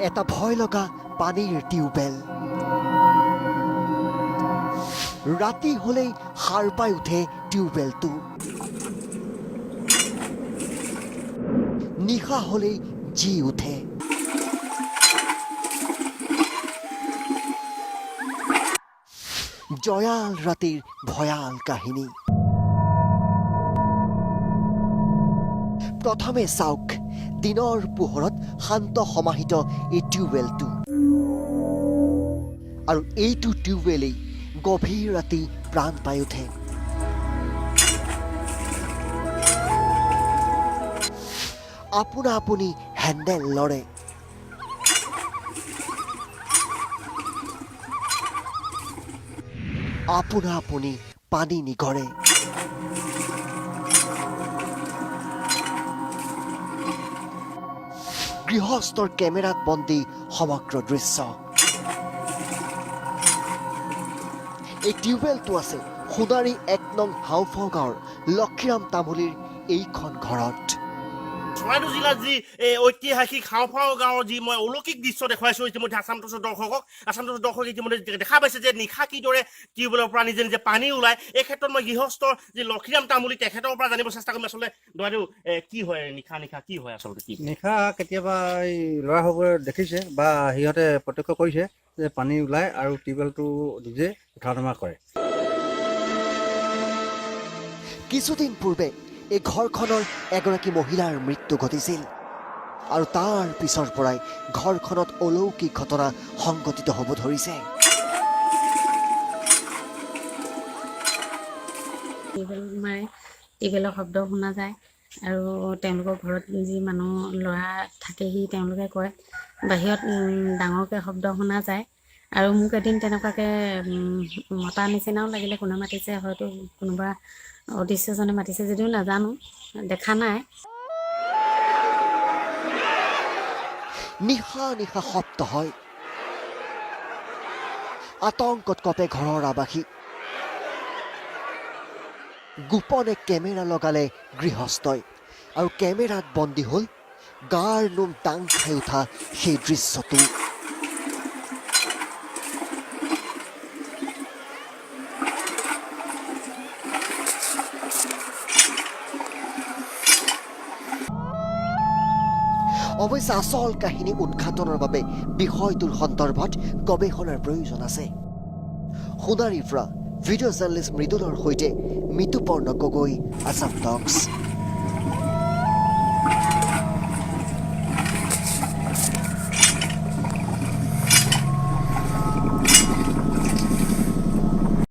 এটা ভয় লগা পানীৰ টিউবৱেল। ৰাতি হলেই সাৰ পাই উঠে টিউবৱেলটো, নিশা হলেই জি উঠে। জয়াল ৰাতিৰ ভয়াল কাহিনী। প্ৰথমে চাওক দিনৰ পোহৰত শান্ত সমাহিত এই টিউবৱেলটো, আৰু এইটো টিউবৱেলেই গভীৰ ৰাতি প্ৰাণ পাই উঠে। আপোনা আপুনি হেণ্ডেল লৰে। আপোনা আপুনি পানী নিগৰে। গৃহস্থৰ কেমেৰাত বন্দী সমগ্ৰ দৃশ্য। এই টিউবৱেলটো আছে সোণাৰী 1 নং হাওঁফাওঁ গাঁৱৰ লক্ষীৰাম তামুলীৰ এইখন ঘৰত। চৰাইদেউ জিলাৰ যি এই ঐতিহাসিক হাওঁফাওঁ গাঁৱৰ যি মই অলৌকিক দৃশ্য দেখুৱাইছো ইতিমধ্যে আছাম টৰ্চৰ দৰ্শকক, আছাম টৰ্চৰ দৰ্শকে ইতিমধ্যে দেখা পাইছে যে নিশা কিদৰে টিউবৱেলৰ পৰা নিজে নিজে পানী ওলায়। এই ক্ষেত্ৰত মই গৃহস্থৰ যি লক্ষীৰাম তামুলী তেখেতৰ পৰা জানিব চেষ্টা কৰিম। আচলতে দদাইদেউ, কি হয় নিশা নিশা কি হয় আচলতে কি? নিশা কেতিয়াবা এই ল'ৰাসকলে দেখিছে বা সিহঁতে প্ৰত্যক্ষ কৰিছে যে পানী ওলায় আৰু টিউবৱেলটো নিজে উঠা নমা কৰে। কিছুদিন পূৰ্বে এই ঘৰখনৰ এগৰাকী মহিলাৰ মৃত্যু ঘটিছিল আৰু তাৰ পিছৰ পৰাই ঘৰখনত অলৌকিক ঘটনা সংঘটিত হ'ব ধৰিছে। টিউবৱেল মাৰে, টিউবৱেলৰ শব্দ শুনা যায় আৰু তেওঁলোকৰ ঘৰত যি মানুহ ল'ৰা থাকেহি তেওঁলোকে কয় বাহিৰত ডাঙৰকৈ শব্দ শুনা যায়। আৰু মোক এদিন তেনেকুৱাকৈ মতা নিচিনাও লাগিলে, কোনে মাতিছে হয়তো কোনোবা অদৃশ্যজনে মাতিছে যদিও নাজানো, দেখা নাই। নিশা নিশা শব্দ হয়, আতংকত কঁপে ঘৰৰ আৱাসী। গোপনে কেমেৰা লগালে গৃহস্থই আৰু কেমেৰাত বন্দী হ'ল গাৰ নোম দাং খাই উঠা সেই দৃশ্যটো। অৱশ্যে আচল কাহিনী উদ্ঘাটনৰ বাবে বিষয়টোৰ সন্দৰ্ভত গৱেষণাৰ প্ৰয়োজন আছে। সোণাৰীৰ পৰা ভিডিঅ' জাৰ্নেলিষ্ট মৃদুলৰ সৈতে মিতুপৰ্ণ গগৈ, আছাম টক্স।